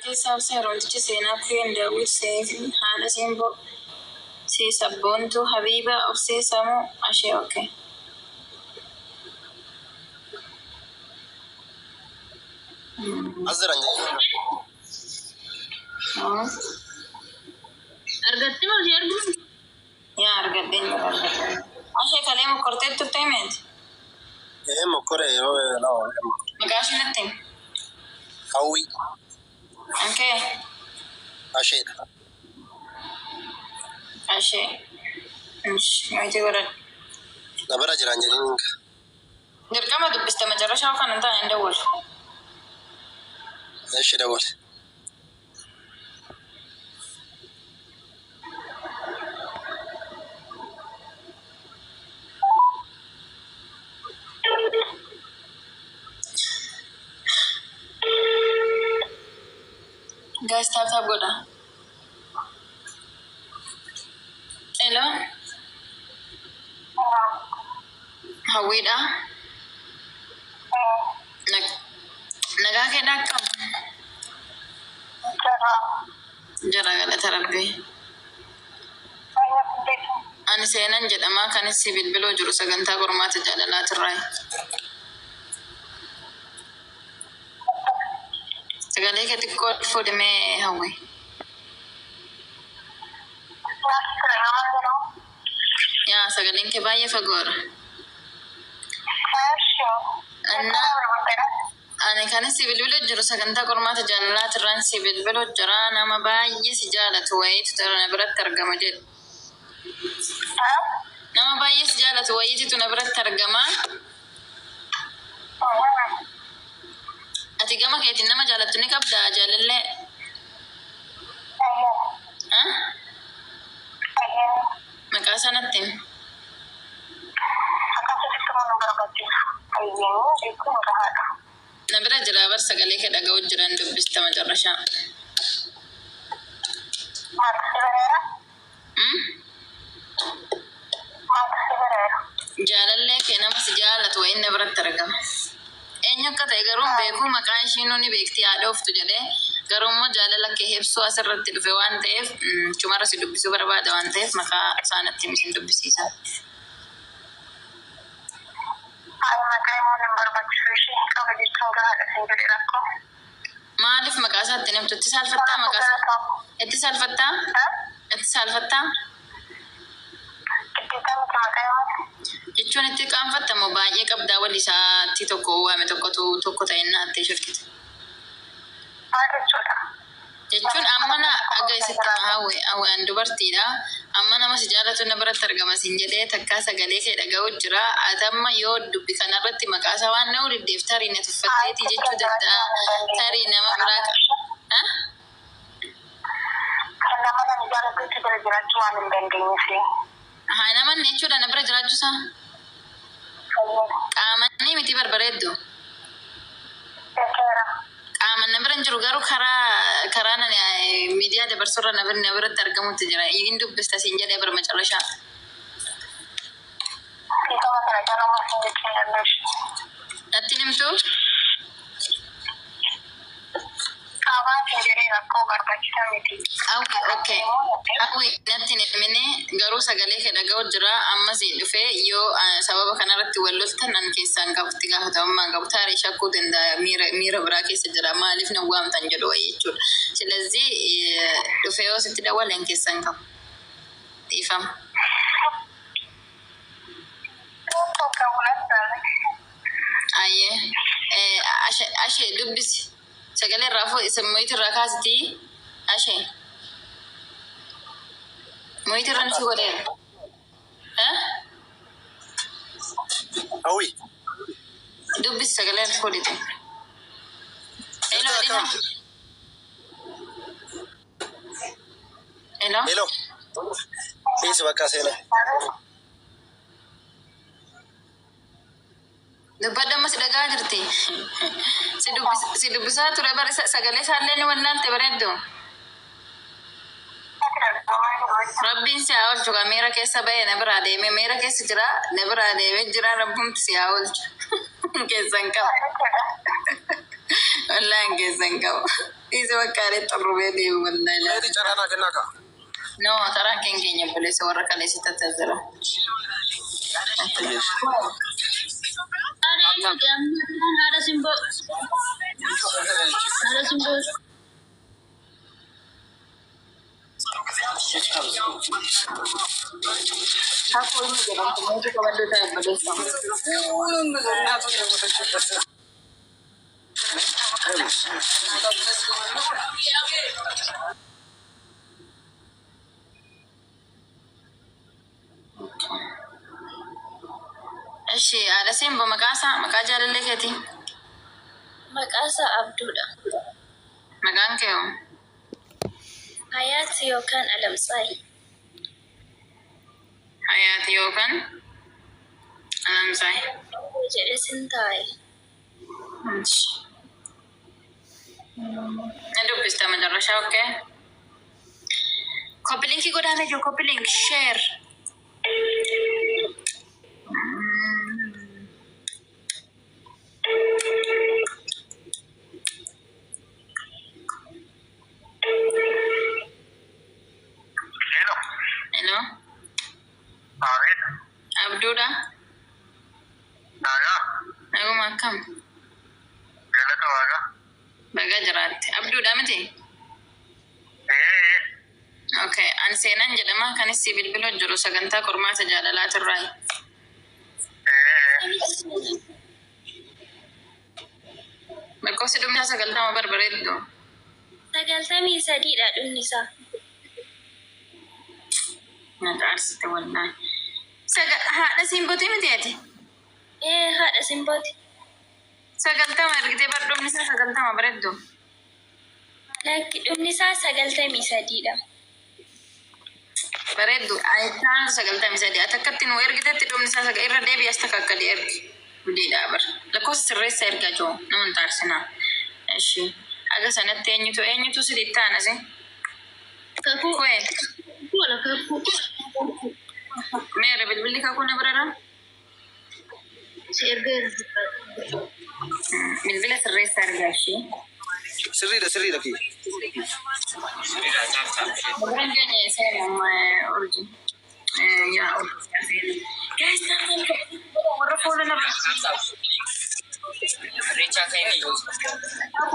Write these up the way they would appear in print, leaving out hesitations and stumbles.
Keessaa obsa Haroomticha Seenaa Queen Daawwit Seeyfi Haadha Simboo C Sabboontuu Habiibaa Obsee Samuu Ashee ok. As jiran jechuudha. Argatte moo si argu? Yaa argadheen jira argadheen. Ashee kalee mokkortee turte meeti? Ee mokkore yeroo lama. Maqaa ishee natti himi. Hawwii. Ankee Asheedha. Ashee. Ish meetii godhadhu. Na bira jiran jedhanii hinka. Dirqama dubbiste macarrashaa kan hin taane hin dawwalu. Eshi dawwali. Guys tap tap godha. Hello. Hawwiidha. Nagaa keedha akkam? Jira galata rabbii. Ani Seenan jedhama kanis si bilbiluu jiru sagantaa qormaata jaalalaatirraayi. Sagalee kee xiqqoo ol fuudhi mee Hawwi. Yaa sagaleen kee baay'ee fagoodha. Innaa ani kanis si bilbiluu jiru sagantaa qormaata jaalalaatirraan si bilbiluu jira nama baay'ee si jaalatu wayiitu na biratti argama jedhu. Nama baay'ee si jaalatu wayiititu na biratti argama. Ati gama keetiin nama jaalattu ni qabdaa jaalallee? Ha? Maqaa isaa natti himi. Na bira jiraa bar sagalee kee dhaga'u jiran dubbista macarrashaa. Hmm? Jaalallee kee nama si jaalatu wayiin na biratti argama. Eenyu akka ta'e garuu hin beeku maqaa ishiinuu ni beekti haa dhooftu jedhee garuu immoo jaalala kee ibsuu asirratti dhufe waan ta'eef chumarra si dubbisuu barbaada waan ta'eef maqaa isaa natti himi sin dubbisiisa. Maaliif maqaa isaa itti hin himtu? Itti saalfattaa maqaa isaa? Itti saalfattaa? Itti saalfattaa? Jechuun itti qaanfatta moo baay'ee qabdaa wali sa'aatii tokko waame tokkotu tokko ta'ennaa itti shakkite? Jechuun amma na aga isitti hima hawwi hawwi an dubartiidha amma nama si jaalatu na biratti argama sin jedhee takkaa sagalee kee dhaga'u jira ati amma yoo dubbi kanarratti maqaa isaa waan dha'uu diddeef tarii na tuffatteetii jechuu danda'a tarii nama biraa qa ha? Haa hin amanne jechuudha na bira jiraachuu isaa? Qaamanii miti bar bareeddu. Qaaman na bira hin jiru garuu karaa karaan ani miidiyaa dabarsurra na bir na biratti argamutti jira. Hin dubbista siin jedhee bar macarrashaa. Natti hin himtuu? Hawwi ok Hawwi natti hin himini garuu sagalee kee dhaga'u jira amma sii dhufee yoo sababa kanarratti wal loltan an keessaa hin qabu itti gaafatamummaa hin qabu taarii shakkuu danda'a miira miira biraa keessa jira maaliif na waamtan jedhu wayii jechuudha silazii dhufee yoo sitti dawwale an keessaa hin qabu dhiifama. Ayyee ashe ashe dubbisi. Sagalee irraa fuudhi isa mute irraa kaasitii ashee. Mute irra si godheera. Eh? Hawwi. Dubbisi sagalee irra fuudhite. Hello Jirta Dina. akkam? Hello. Hello. Dhiisi bakka seenaa. Dubbadhu amma si dhaga'aa jirti. Si dubbis- si dubbisaa ture bar isa- sagalee isaallee ni wallaalte bareeddu. Rabbiin si haa oolchu kaa miira keessa bahee na biraa deemee miira keessa jira na biraa deemee jira rabbumti si haa oolchu. Keessan qaba. Wallaahi hin keessan qabu. Dhiisi bakka alee xurrubee deemu wallaahi. Meeti carraa naa kennaa kaa. No, taraan keenya obboleessa warra kaleessatti tajaajila. Ayyeesh. Haadha eenyuti amma haadha simboo. Haadha simboo. Kakuu inni jedhamtu meetii qabaddu ta'e obboleessa. Ishi haadha simboo maqaa isaa maqaa jaalallee keetii. Maqaa isaa Abduudha. Maqaan kee hoo? Hayaat yookaan Alamtsaay. Hayaati yookaan Alamsaay. Jedhee sin taa'e. Na dubbista macarrashaa okay? Copy link godhaa jiru, copy link, share. Hello. Hello. Abeet. Abduudha. Nagaa. Naguma akkam? Galata Waaqaa. Baga jiraatte. Abduudha miti? Ee. Okay. Ani Seenaan jedhama. Kanis si bilbiloo jiru sagantaa qormaata jaalalaatirraayi. Ee. Lakkoofsi dhumni isaa 90 barbareeddu. 93dha dhumni isaa. Na aarsite wallaahi. Saga haadha simbooti miti ati? Ee, haadha simbooti. 90 ergitee bar dhumni isaa 90 bareeddu. Lakki, dhumni isaa 93dha. Bareeddu. Aytaan 93. Ati akkatti nu ergitetti dhumni isaa sagal irra deebi'i as takka akkadi ergi. Gudiidhaa bar. Lakkoofsa sirreessa ergaa jiru nama hin taarsinaa. Ishi. Haga sanatti eenyutu si itti aanase? Kakuu. Kuwee. Wala kakuu. Meera bilbilli kakuu na bira Si ergeera. Bilbila sirreessa ergaa ishee. Sirriidha, sirriidha kiyya. Biraan keenya seenaa urji. Yaa urji. Guys, warra fuula na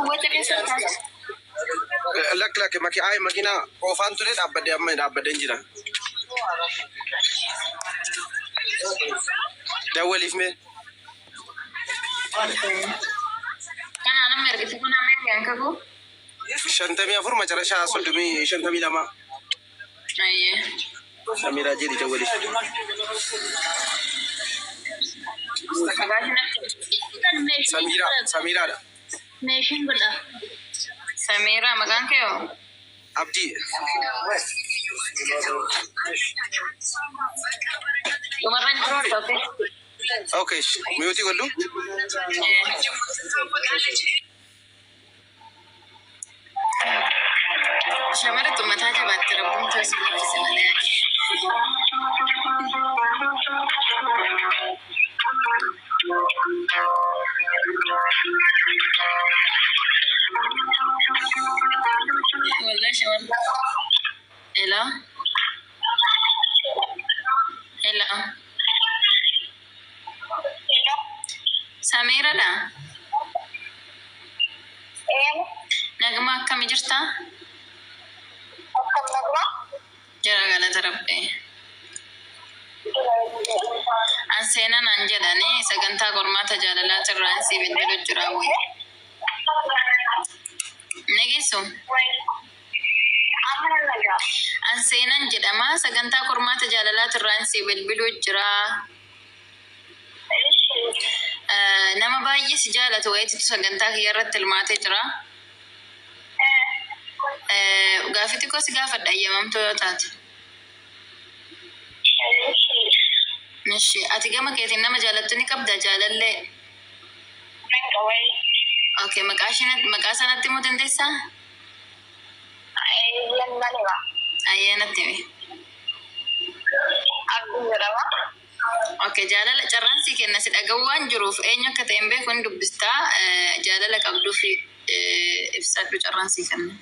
waca keessa kaasa. Lakki, lakki, maki ay makiinaa oofaan ture, dhaabbadhee amma dhaabbadheen jira. Dawwaliif mee. Kana nama ergite kun amma ergaan kakuu. 54 macarashaa 30 52. Ayyee. Samiraa jedhi dawwaliif. Maqaa ishinatti Samiraa, Samiraadha. Meeshiin godha. Samiraa, maqaan kee hoo? Abdii. Dhumarraan jirtu okay. Okay, mute godhu. Shamarri mataa jabaatte rabbuun tosi laffise malee. Wallahi shamarri. Hello. Hello. Samiradha. Naguma akkami jirta? Jira, galata rabbi. An Seenaan an jedhani sagantaa qormaata jaalalaatirraa si bilbilu jira wayi. Nageessu? An Seenaan jedhama, sagantaa qormaata jaalalaatirraa si bilbilu jira. Nama baay'ee si jaalatu wayiitu sagantaa kiyya irratti hirmaatee jira. Gaaffii xiqqoo si gaafadha eeyyamamtuu yoo taate. Ishi, ati gama keetiin nama jaalattu ni qabda jaalallee? Okay, maqaa ishee, maqaa sanatti himuu dandeessaa? Ayyee, natti himi. Okay, jaalala carraan sii kenna, si dhaga'uu waan jiruuf eenyu akka ta'e hin beeku, hin dubbistaa, jaalala qabduu fi Ibsadhu, carraan sii kenna.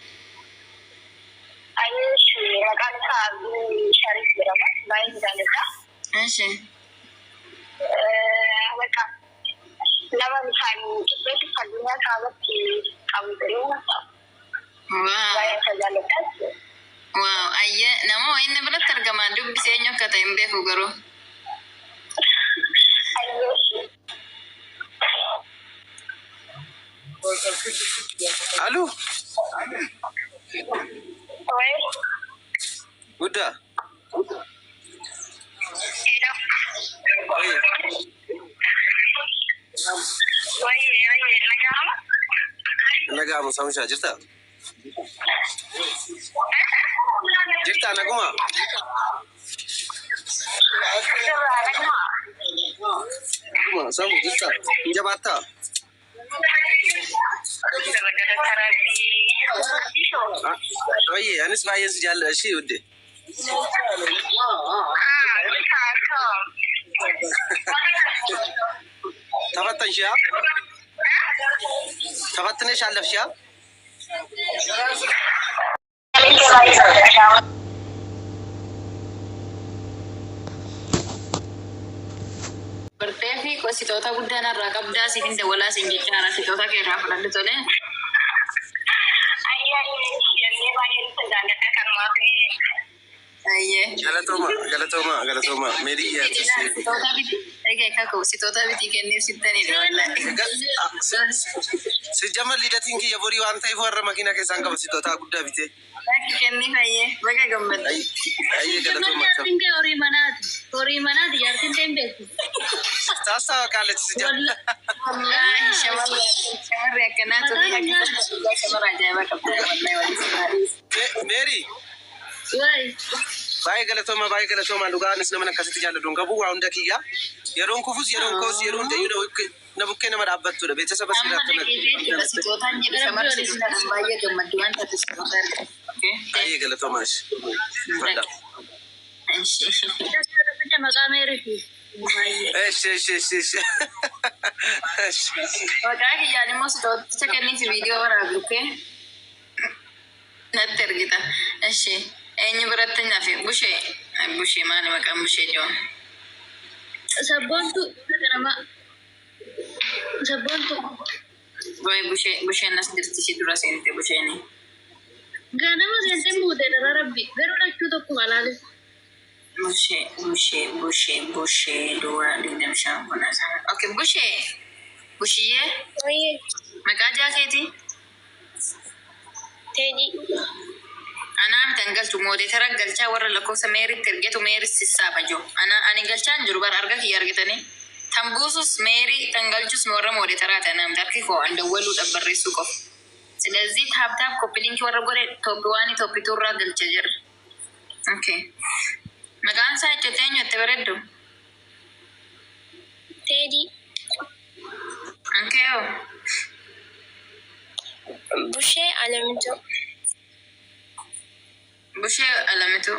Anis maqaan isaa Abdii Sharif jedhama. Baay'een jaalladha. Ishi. Bakka nama bishaan qixxeetti addunyaa kaabatti qabu jedhee baay'ee isa jaalladha. Waaw, ayyee, nama wayii biratti argama, dubbisee eenyu akka ta'e hin beeku garuu. Ayyee. Aloo. Wayii. Guddaa. Hello. Wayii wayii, nagahama. Nagaamu, samushaa jirtaa? Jirtaa, naguma? Jirra, naguma. Naguma, samu jirtaa? Hin jabaattaa? Jirra, galata Rabbii. Wayye, anis baay'een si jaalladha ishii udde. Ah, akkam. Tafattan shi'a? Tafattinee shaallaf shi'a? Bartee fi sitoota guddaa narraa qabdaa, siin hin dawwalaa siin jechaadha, sitoota kee irraa fudhadhu, tole. Ayyee, jennee baay'een isa jaalladha kanumaaf. Ayyee. Galatooma, galatooma, galatooma. Meerii yaatis. Sitoota biti. Egaa kakuu sitoota bitii kenneef sittaniidha wallaahi. Si jama lidatiin kiyya borii waan ta'eef warra makiina keessaan qaba sitootaa guddaa bitee. Lakki, kenniif, ayyee, baga gammadde. Ayyee, galatooma. Jaartiin kee horii manaati. Horii manaati, jaartiin ta'e hin beektu. Taasisaa kaalachi si jama. Wallaahi shamarri akkanaa tuni akka shamara ajaa'ibaa qabda wallaahi waliin. Meerii. Wayi. Baay'ee galatooma, baay'ee galatooma. Dhugaanis nama akkasitti jaalladhu hin qabu, waa hunda kiyya. Yeroon kufus, yeroon koos, yeroo hundayyuu na bukkee nama dhaabbattudha. Beeksisa Amma basiiraatti. dhaqee jechuudha, sitootaan jedhu shamarri sitootaan baay'ee gammaddu waan taate sitootaa argate. Baay'ee galatoomaa ishee. Fadhaa. Maqaa Meeriiti. Baay'ee. Eshi, eshi, eshi, eshi. Eshi. Maqaa kiyyaan immoo sitooticha kenniif, viidiyoo waraabu kee natti ergita. Eshi, eenyu biratti nafe? Bushee, Bushee, maali maqaan Bushee jiru? Sabboontu nama. Sabboontu. Wayi Bushee, Busheen as jirti, si dura seente Busheeni. Ganama seentee muutee dara Rabbi. Garuu lachuu tokkuma laale. Bushee, Bushee, Bushee, Bushee duwwaa 25 kun asana. Okay, Bushee, Bushiyyee. Wayyee. Maqaa jaa keetii? Teedii. Anaa miti an galchu, moderator galchaa, warra lakkoofsa Meeritti ergetu Meeris sissaaba jiru. Ana ani galchaa hin jiru bara, arga kiyya argitanii. Tan buusus Meerii, tan galchus warra moderatoraati, anaa miti, harki koo an dawwaluudhaaf barreessuu qofa. ስለዚህ tap tap, copy link warra godhe top one, top two irraa galcha jirra. Okay. Maqaan isaa jechuun eenyu itti bareeddu? Teedii. Okay. Oh. Bushee Alamituu. Bushee Alamitu.